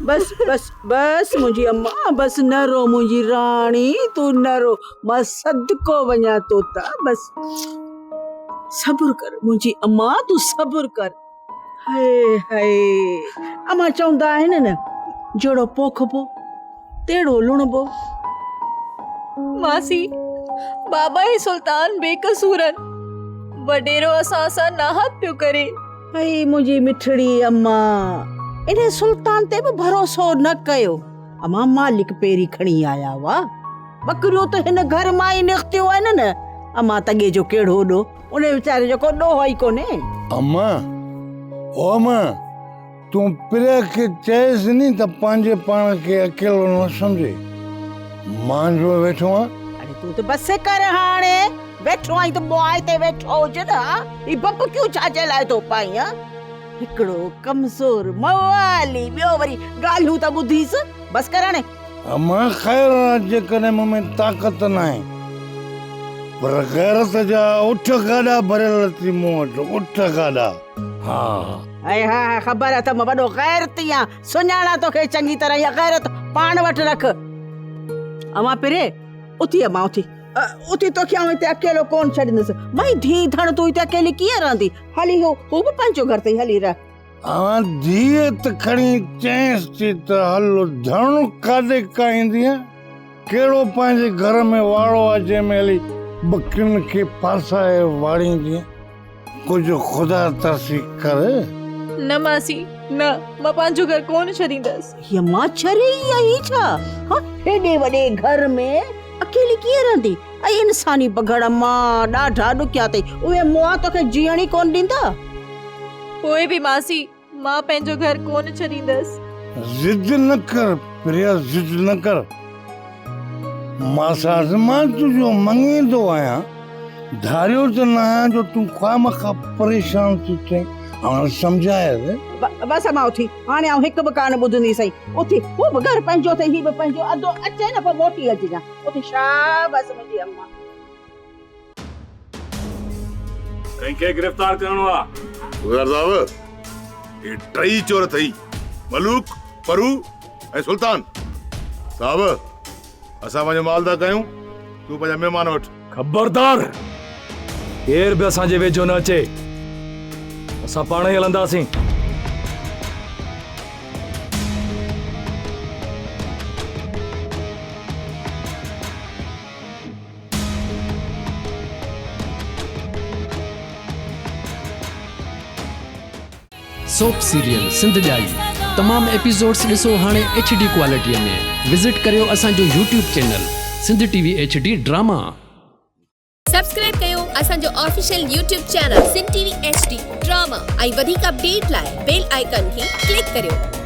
بس بس بس منهنجي اما بس نه رو منهنجي راڻي تون نه رو مان صدقو وڃان تو تان بس صبر ڪر منهنجي اما تون صبر ڪر هاء هاء اما چوندا آهن نه جهڙو پوکبو تهڙو لڻبو. ماسي بابا ۽ سلطان بي قصور آهن وڏيرو اسان سان ناحق پيو ڪري. اي منهنجي مٺڙي اما انهي سلطان تي به ڀروسو نه ڪيو اما مالڪ پيري کڻي آيا هئا ٻڪريون ته هن گهر مان ئي نڪتيون آهن نه اما تڳي جو ڪهڙو ڏوهه انهي ويچاري جو ڪو ڏوهه ئي ڪونهي. اما او اما تون پريا کي چئيس ني ته پنهنجي پاڻ کي اڪيلو نه سمجهي. مان جو ويٺو آهيان. اڙي تون ته بس ڪر هاڻي. ويٺو آهين ته ٻوهائي تي ويٺو هج نه ها. هي ببڪيون ڇا جي لاء ٿو پائين ها. هڪڙو ڪمزور موالي ٻيو وري ڳالهيون ته ٻڌيس. بس ڪر هاڻي. امان خير آ جيڪڏهن مون ۾ طاقت ناهي پر غيرت جا اٺ گاڏا ڀريل اٿي مون وٽ اٺ گاڏا ها. اي ها ها خبر اٿم وڏو غيرتي آن سڃاڻان توکي چڱي طرح اها غيرت پاڻ وٽ رک. امان پري اٿي امان اٿي اٿي توکي آئون هتي اڪيلو ڪونه ڇڏيندس مئي ڌيء ڌڻ تون هتي اڪيلي ڪيئن رهندي هلي هو هو به پنهنجو گهر اٿئي هلي رهه. اوهان ڌيء ته کڻي چئينس ٿي ته هل ڌڻ ڪاڏي ڪاهيندينء؟ ڪهڙو پنهنجي گهر ۾ واڙو آ جنهن ۾ هلي ٻڪرين کي ڦاسائي واڙيندينء؟ ڪجهه خدا ترسي ڪر. نه ماسي نه، مان پنهنجو گهر ڪونه ڇڏيندس. هيء مان چري ئي آهين ڇا؟ ها هيڏي وڏي گهر ۾ اڪيلي ڪيئن رهندي؟ اي انساني بگهڙ مان ڏاڍا ڏکيا اٿئي، اهي مئا توکي جيئڻ ئي ڪونه ڏيندا. پوء به ماسي، مان پنهنجو گهر ڪونه ڇڏيندس. ضد نه ڪر پريا، ضد نه ڪر. ماسات مان تنهنجو مڱيندو آهيان، ڌاريو ته نه آهيان جو تون خوامخواه پريشان ٿي ٿين. هاڻ سمجهاء. بس امان اٿي، هاڻي آئون هڪ به ڪانه ٻڌنديسئين. اٿي، هو به گهر پنهنجو اٿئي، هي به پنهنجو. ادو اچي نه پوء موٽي اچجان. اٿي شابس منهنجي امان. ڪنهن کي گرفتار ڪرڻو آ؟ گلزار صاحب هي ٽئي چور اٿئي ملوڪ، پرو ۽ سلطان. صاحب اسان پنهنجو مال ٿا ڪيون تون پنهنجا مهمان وٺ. خبردار! ڪير به اسان جي ويجهو نه اچي. اسان پاڻ ئي هلنداسين. سوپ سيريل سنڌ ڄائي تمام ايپيسوڊس ڏسو هاڻي ايڇ ڊي ڪوالٽي ۾ وزٽ ڪريو اسان جو YouTube channel Sindh T V H D drama. Subscribe ڪيو اسان جو official YouTube channel Sindh T V H D drama ۽ وڌيڪ اپڊيٽ لاء بيل آئيڪان کي ڪلڪ ڪريو.